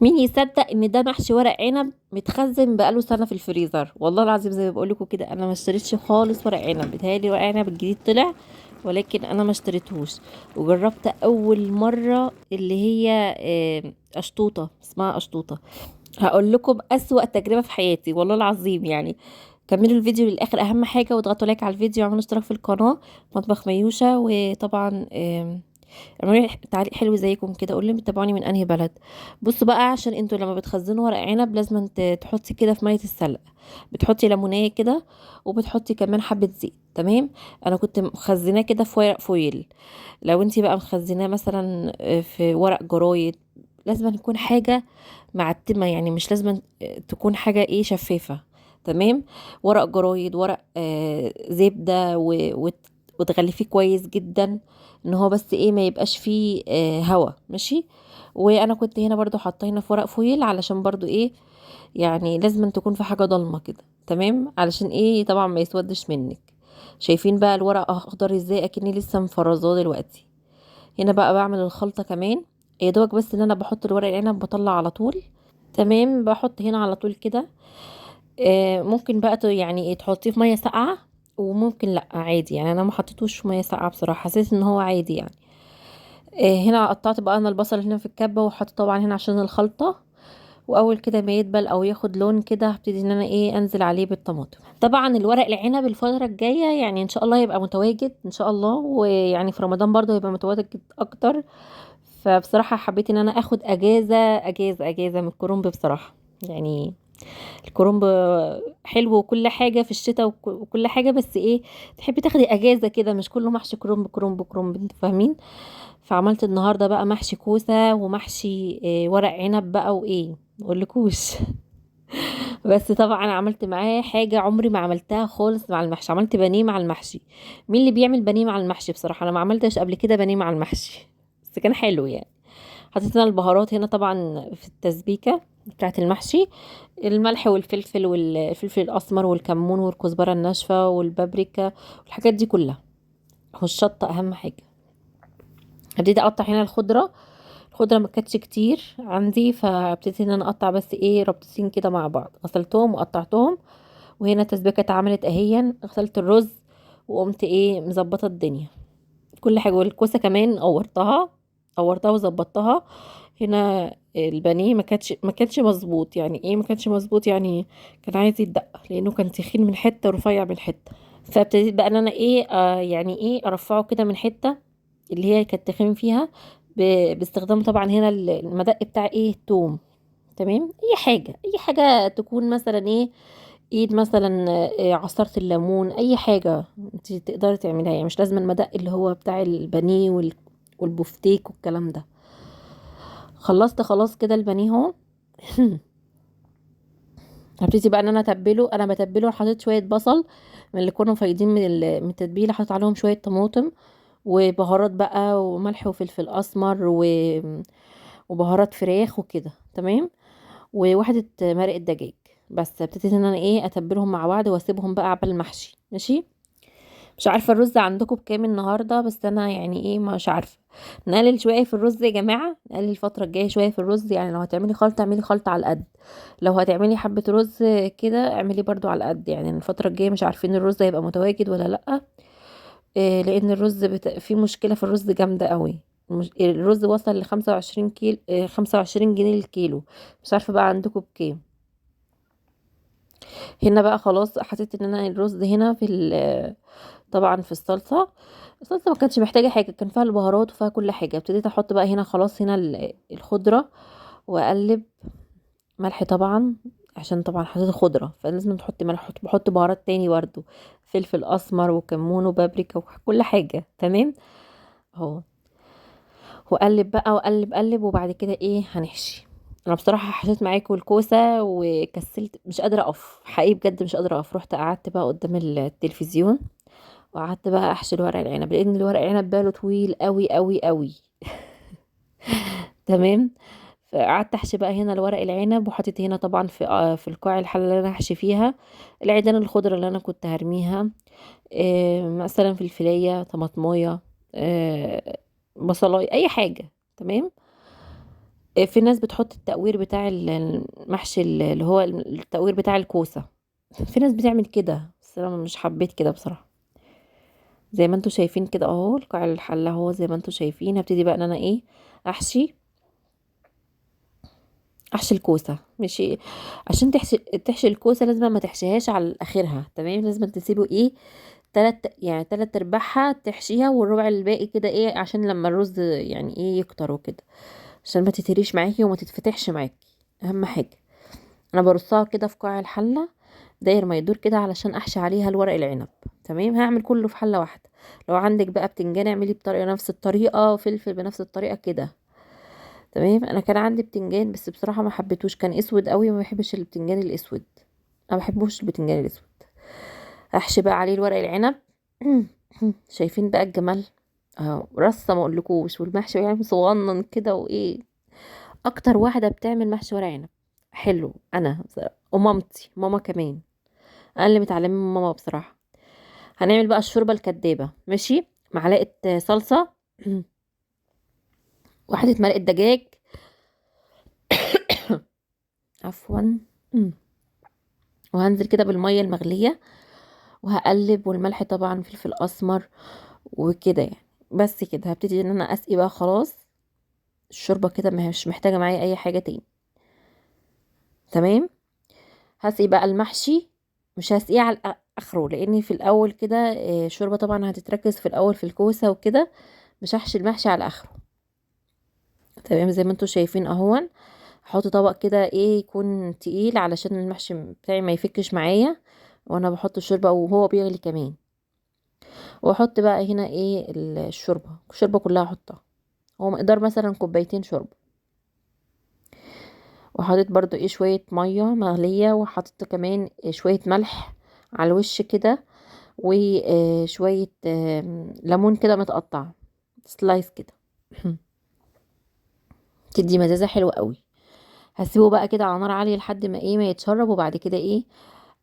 مين يصدق ان ده محشي ورق عنب متخزن بقاله سنة في الفريزر؟ والله العظيم زي ما بقول لكم كده، انا ما اشتريتش خالص ورق عنب، بيتهيألي ورق عنب الجديد طلع، ولكن انا ما اشتريتهوش. وجربت اول مرة اللي هي اشطوطه، اسمها اشطوطه. هقول لكم اسوأ تجربه في حياتي والله العظيم. كملوا الفيديو للاخر اهم حاجة، واضغطوا like على الفيديو، واعملوا اشتراك في القناة مطبخ ميوشه. وطبعا اعملوا لي تعليق حلو زيكم كده، قولوا لي بتتابعوني من انهي بلد. بصوا بقى، عشان انتوا لما بتخزنوا ورق عنب لازم تحطي كده في مية السلق، بتحطي ليمونيه كده، وبتحطي كمان حبه زيت. تمام، انا كنت مخزناه كده في ورق foil. لو انتي بقى مخزناه مثلا في ورق جرايد، لازم يكون حاجة معتمه، مش لازم تكون حاجة شفافة. تمام، ورق جرايد، ورق زبدة، وتغلفيه كويس جدا ان هو بس ما يبقاش فيه هوا. ماشي، وانا كنت هنا برضو حاطه هنا في ورق foil، علشان برضو لازم تكون في حاجة ضلمة كده. تمام، علشان طبعا ما يسودش منك. شايفين بقى الورق اخضر ازاي، اكني لسه مفرزاه دلوقتي. هنا بقى بعمل الخلطة كمان، يا دوبك بس ان انا بحط الورق العنب بطلع على طول. تمام، بحط هنا على طول كده. ممكن بقى تحطيه في مية ساقعه، وممكن لا عادي. انا ما حطيتوش في مية ساقعه بصراحة، حسيت ان هو عادي. هنا قطعت بقى انا البصل هنا في الكبه، وحطيته طبعا هنا عشان الخلطة. واول كده ما يدبل او ياخد لون كده، هبتدي ان انا انزل عليه بالطماطم. طبعا الورق العنب الفترة الجاية ان شاء الله يبقى متواجد ان شاء الله، ويعني في رمضان برضه هيبقى متواجد اكتر. فبصراحة حبيت ان انا اخد اجازه اجازه اجازه من الكرنب بصراحة. الكرنب حلو وكل حاجة في الشتاء وكل حاجة، بس تحبي تاخدي اجازه كده، مش كله محشي كرنب كرنب كرنب، انتوا فاهمين. فعملت النهارده بقى محشي كوسة ومحشي ورق عنب بقى، وايه مقولكوش. بس طبعا عملت معاه حاجة عمري ما عملتها خالص مع المحشي، عملت بانيه مع المحشي. مين اللي بيعمل بانيه مع المحشي؟ بصراحة انا ما عملتش قبل كده بانيه مع المحشي، بس كان حلو. حطيت لنا البهارات هنا طبعا في التسبيكه بتاعت المحشي، الملح والفلفل والفلفل الاسمر والكمون والكزبره الناشفه والبابريكا والحاجات دي كلها، والشطه اهم حاجة. هبتدي اقطع هنا الخضرة. الخضرة ما كانتش كتير عندي، فابتديت ان انا اقطع بس ربطتين كده مع بعض، غسلتهم وقطعتهم. وهنا التسبيكه اتعملت اهيا، غسلت الرز وقمت مظبطه الدنيا كل حاجة. والكوسه كمان قورتها وظبطتها. هنا البانيه ما كانش مظبوط. يعني ايه ما كانش مظبوط؟ يعني كان عايز يتدق لانه كان تخين من حتة ورفيع من حتة. فابتديت بقى ان انا ارفعه كده من حتة اللي هي كانت تخين فيها، باستخدام طبعا هنا المدق بتاع التوم. تمام، اي حاجة تكون مثلا ايد مثلا، عصارة الليمون، اي حاجة انت تقدري تعمليها، مش لازم المدق اللي هو بتاع البانيه والبفتيك والكلام ده. خلصت خلاص كده البانيه اهو. هبتدي بقى ان انا اتبله. انا بتبله وحطيت شوية بصل من اللي كانوا فايضين من التتبيله، حطيت عليهم شوية طماطم وبهارات بقى وملح وفلفل اسمر وبهارات فراخ وكده. تمام، وواحدة مرقه دجاج. بس ابتديت ان انا اتبلهم مع بعض واسيبهم بقى عبال المحشي. ماشي، مش عارفه الرز عندكم بكام النهارده، بس انا مش عارفه. نقلل شوية في الرز يا جماعة، نقلل الفترة الجاية شوية في الرز. لو هتعملي خلطه اعملي خلطه على القد، لو هتعملي حبه رز كده اعملي برضو على القد. الفترة الجاية مش عارفين الرز هيبقى متواجد ولا لا، لان الرز في مشكلة في الرز جامدة قوي. الرز وصل لخمسة وعشرين كيلو، 25 جنيه للكيلو، مش عارفه بقى عندكم بكام. هنا بقى خلاص حسيت ان انا الرز هنا في طبعا في الصلصه، الصلصه ما كانتش محتاجه حاجة، كان فيها البهارات وفيها كل حاجة. ابتديت احط بقى هنا خلاص هنا الخضرة واقلب، ملح طبعا عشان طبعا حطيت خضرة فلازم تحطي ملح. بحط بهارات تاني برضو، فلفل اسمر وكمون وبابريكا وكل حاجة. تمام اهو، واقلب بقى واقلب قلب. وبعد كده هنحشي. انا بصراحة حشيت معاكم الكوسه وكسلت، مش قادرة اقف حقيقي بجد، مش قادرة اقف. رحت قعدت بقى قدام التلفزيون وقعدت بقى احشي الورق العنب، لان الورق العنب باله طويل قوي قوي قوي. تمام، فقعدت احشي بقى هنا الورق العنب، وحطيت هنا طبعا في القاع الحلة اللي انا هحشي فيها العيدان الخضرة اللي انا كنت هرميها، مثلا فلفلايه، طماطمايه، بصلايه، اي حاجة. تمام، في ناس بتحط التقوير بتاع المحشي اللي هو التقوير بتاع الكوسة، في ناس بتعمل كده، بس انا مش حبيت كده بصراحة. زي ما انتوا شايفين كده اهو القاع الحلة اهو زي ما انتوا شايفين. هبتدي بقى ان انا ايه احشي الكوسة، ماشي. عشان تحشي الكوسة لازم ما تحشيهاش على اخرها، تمام. لازم تسيبه ايه تلات ارباعها تحشيها، والربع الباقي كده ايه عشان لما الرز يعني ايه يكتر وكده، عشان ما تتهريش معاكي وما تتفتحش معاكي. اهم حاجة انا برصها كده في قاع الحلة داير ما يدور كده علشان احشي عليها الورق العنب، تمام. هعمل كله في حلة واحدة. لو عندك بقى بتنجان اعملي بطريقة نفس الطريقة، وفلفل بنفس الطريقة كده، تمام. انا كان عندي بتنجان بس بصراحة ما حبيتهوش، كان اسود قوي، ما بحبش البتنجان الاسود، انا ما بحبوش البتنجان الاسود. احشي بقى عليه الورق العنب. شايفين بقى الجمال اهو، رصه ما اقولكوش. والمحشي يعني صغنن كده. وايه اكتر واحدة بتعمل محشي ورق عنب حلو انا ومامتي، ماما كمان، انا اللي متعلمة من ماما بصراحة. هنعمل بقى الشوربة الكدابه، ماشي. معلقه صلصه، واحدة مرقه دجاج، عفوا، وهنزل كده بالمية المغليه وهقلب، والملح طبعا، فلفل اسمر وكده يعني. بس كده هبتدي ان انا اسقي بقى خلاص الشوربة كده، ما هي مش محتاجه معايا اي حاجة تاني، تمام. هسقي بقى المحشي، مش هسقيه على اخره لان في الاول كده، الشوربة طبعا هتتركز في الاول في الكوسه وكده، مش هحشي المحشي على اخره، تمام. زي ما انتم شايفين اهون. هحط طبق كده ايه يكون تقيل علشان المحشي بتاعي ما يفكش معايا وانا بحط الشوربة وهو بيغلي كمان. واحط بقى هنا ايه الشوربة، الشوربة كلها احطها، هو مقدار مثلا كوبايتين شوربة. وحطيت برضو ايه شوية مية مغليه، وحطيت كمان شوية ملح على الوش كده، وشوية ليمون كده متقطع سلايس كده، تدي مزازه حلوة قوي. هسيبه بقى كده على نار عالية لحد ما ايه ما يتشرب، وبعد كده ايه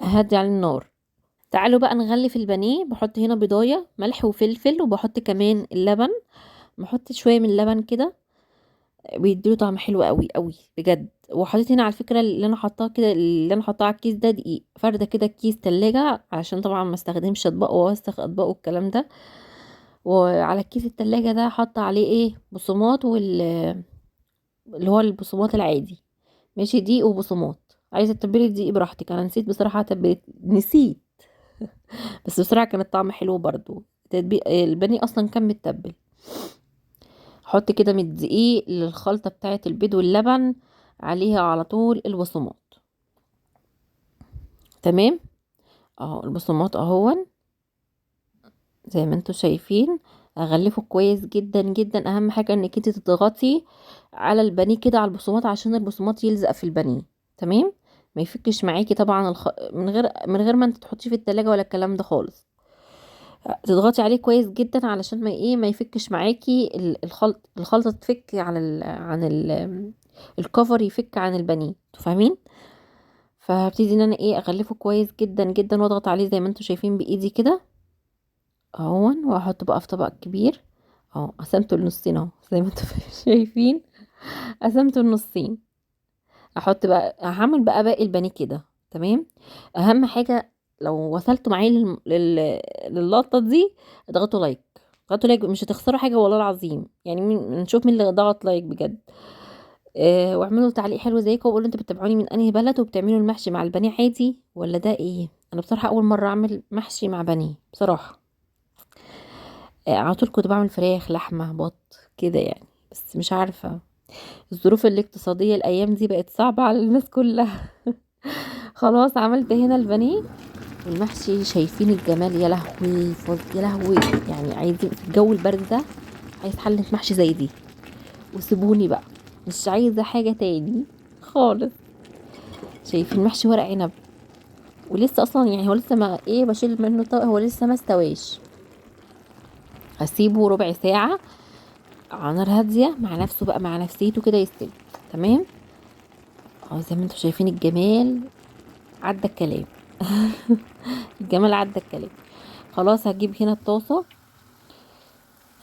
اهدي على النار. تعالوا بقى نغلف البانيه. بحط هنا بيضايه، ملح وفلفل، وبحط كمان اللبن، بحط شوية من اللبن كده بيديله طعم حلو قوي قوي بجد. وحطيت هنا على فكرة اللي انا حطاه كده، اللي انا حطاه على الكيس ده دقيق، فرده كده كيس تلاجة علشان طبعا ما استخدمش اطباق واوسخ اطباق والكلام ده. وعلى الكيس التلاجة ده حاطه عليه ايه بصمات، اللي هو البصمات العادي، ماشي، دقيق وبصمات. عايزه تتبلي الدقيق براحتك، انا نسيت بصراحة تبلت، نسيت، بس بصراحة كان الطعم حلو برضو. البانيه اصلا كان متبل. حط كده من الدقيق للخلطه بتاعه البيض واللبن، عليها على طول البصمات، تمام. اهو البصمات اهون زي ما انتم شايفين. اغلفه كويس جدا جدا. اهم حاجة انك انت تضغطي على البانيه كده على البصمات عشان البصمات يلزق في البانيه، تمام، ما يفكش معاكي طبعا من غير ما انت تحطيه في التلاجة ولا الكلام ده خالص. تضغطي عليه كويس جدا علشان ما ايه ما يفكش معاكي الخلطة تفك على عن الكفر، يفك عن البانيه، انتوا فاهمين؟ فهبتدي ان انا ايه اغلفه كويس جدا جدا واضغط عليه زي ما انتوا شايفين بايدي كده اهون. واحطه بقى في طبق كبير اهو. قسمته لنصين اهو زي ما انتوا شايفين، قسمته لنصين. احط بقى، هعمل بقى باقي البانيه كده، تمام. اهم حاجة لو وصلتوا معايا للقطه دي اضغطوا like، اضغطوا like، مش هتخسروا حاجة والله العظيم. نشوف مين اللي ضغط like بجد. واعملوا تعليق حلو زيكم، وقولوا انتوا بتتابعوني من انهي بلد، وبتعملوا المحشي مع البانيه عادي ولا ده ايه؟ انا بصراحة اول مرة اعمل محشي مع بانيه بصراحة. على طول كنت بعمل فراخ، لحمه، بط كده يعني، بس مش عارفه الظروف الاقتصادية الايام دي بقت صعبة على الناس كلها. خلاص عملت هنا البانيه والمحشي، شايفين الجمال؟ يا لهوي يا لهوي، عايزين في الجو البرد ده عايز حله محشي زي دي. وسيبوني بقى، مش عايزه حاجة تاني خالص. شايفين محشي ورق عنب، ولسه اصلا هو لسه ما ايه بشيل منه طبق، هو لسه ما استواش. هسيبه ربع ساعة على نار هادية مع نفسه بقى، مع نفسيته كده يستوي، تمام. زي ما انتم شايفين الجمال عدى الكلام. الجمال عدى الكلام. خلاص هجيب هنا الطاسه،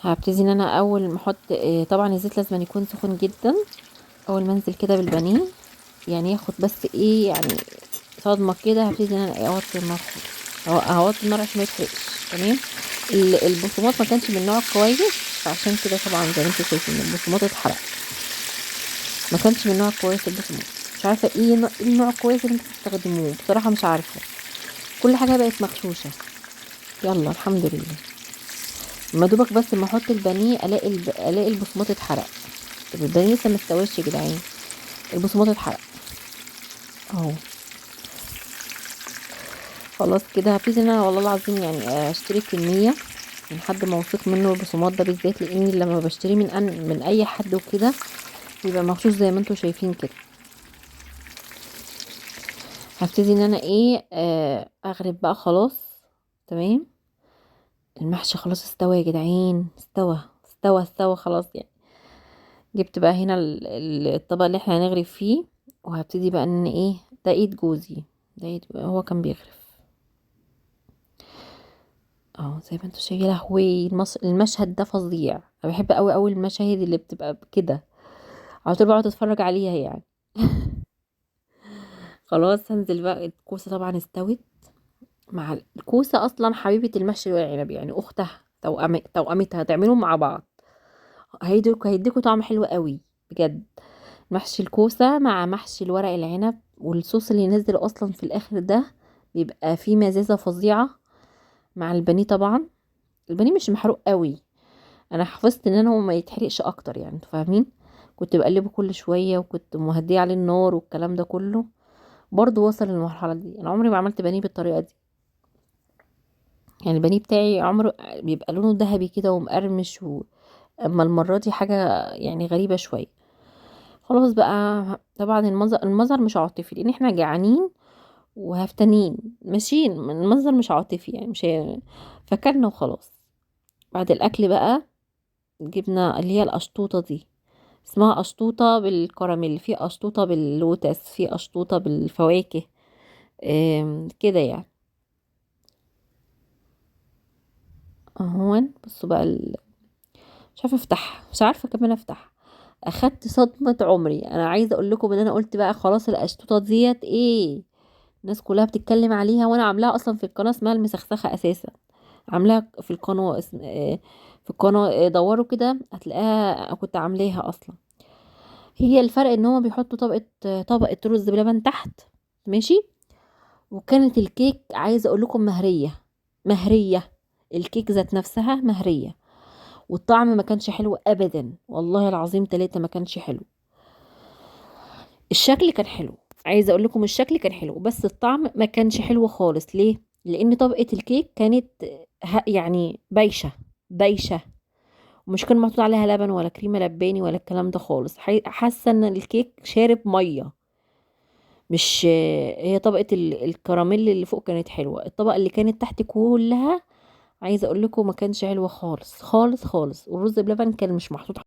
هبتدي ان انا اول ما احط، طبعا الزيت لازم يكون سخن جدا. اول ما انزل كده بالبانيه يعني ياخد بس ايه يعني صدمة كده، هبتدي ان انا ايه اوطي النار خالص، هوطي النار عشان ما يتحرقش. تمام. البقسماط ما كانش من النوع الكويس، فعشان كده طبعا زي ما انتم شايفين البقسماط اتحرق، ما كانش من النوع الكويس البقسماط. مش عارفه ايه النوع الكويس اللي انتوا بتستخدموه بصراحة، مش عارفه، كل حاجة بقت مغشوشه. يلا الحمد لله. ما دوبك بس ما احط البانيه الاقي البقسماط اتحرق. طب البانيه لسه ما استواش يا جدعان، البقسماط اتحرق اهو. خلاص كده هبتدي ان انا والله العظيم يعني اشتري كمية من حد موثوق منه البقسماط ده بالذات، لاني لما بشتري من اي حد وكده بيبقى مغشوش زي ما انتم شايفين كده. هبتدي ان انا ايه اغرب بقى خلاص. تمام. المحشي خلاص استوى يا جدعان، استوى استوى استوى خلاص يعني. جبت بقى هنا الطبق اللي احنا هنغرف فيه، وهبتدي بقى ان ايه، ده ايد جوزي، ده ايد هو كان بيغرف اهو زي ما انتوا شايفين. يا لهوي المشهد ده فظيع، انا بحب قوي قوي المشاهد اللي بتبقى كده، على طول بقعد اتفرج عليها يعني. خلاص هنزل بقى. الكوسه طبعا استوت مع الكوسه، اصلا حبيبه المحشي ورق العنب يعني، اختها توأمتها، هتعملهم مع بعض هيديكوا طعم حلو قوي بجد. محشي الكوسه مع محشي الورق العنب والصوص اللي ينزل اصلا في الاخر ده بيبقى فيه مزازه فظيعة مع البانيه. طبعا البانيه مش محروق قوي، انا حفظت ان انا هو ما يتحرقش اكتر يعني، انتوا فاهمين. كنت بقلبه كل شوية وكنت مهديه عليه النار والكلام ده كله، برضو وصل للمرحلة دي. انا عمري ما عملت بانيه بالطريقة دي يعني، البانيه بتاعي عمره بيبقى لونه ذهبي كده ومقرمش اما المرة دي حاجة يعني غريبة شوية. خلاص بقى طبعا المظهر مش عاطفي لان احنا جعانين وهفتانين ماشيين، المنظر مش عاطفي يعني، مش فكرنا وخلاص. بعد الاكل بقى جبنا اللي هي القشطوطه دي، اسمها قشطوطه بالكراميل، في قشطوطه باللوتس، في قشطوطه بالفواكه، كده يعني اهون. بصوا بقى مش عارفه افتحها، مش عارفه كمان افتحها. اخدت صدمة عمري. انا عايزه اقول لكم ان انا قلت بقى خلاص القشطوطه ديت ايه، الناس كلها بتتكلم عليها، وانا عاملاها اصلا في القناة اسمها المسخسخه اساسا، عاملاها في القناة اسم، في القناة، دوروا كده هتلاقيها كنت عاملاها اصلا. هي الفرق ان هما بيحطوا طبقه رز بلبن تحت، ماشي. وكانت الكيك عايزه اقول لكم مهريه، مهريه الكيك ذات نفسها مهريه، والطعم ما كانش حلو ابدا والله العظيم 3 ما كانش حلو. الشكل كان حلو، عايزه اقول لكم الشكل كان حلو، بس الطعم ما كانش حلو خالص. ليه؟ لان طبقه الكيك كانت بايشه بايشه، ومش كان محطوط عليها لبن ولا كريمة لباني ولا الكلام ده خالص. حاسه ان الكيك شارب مية، مش هي طبقه الكراميل اللي فوق كانت حلوة، الطبقة اللي كانت تحت كلها عايزه اقول لكم ما كانش حلوة خالص خالص خالص. والرز بلبن كان مش محطوط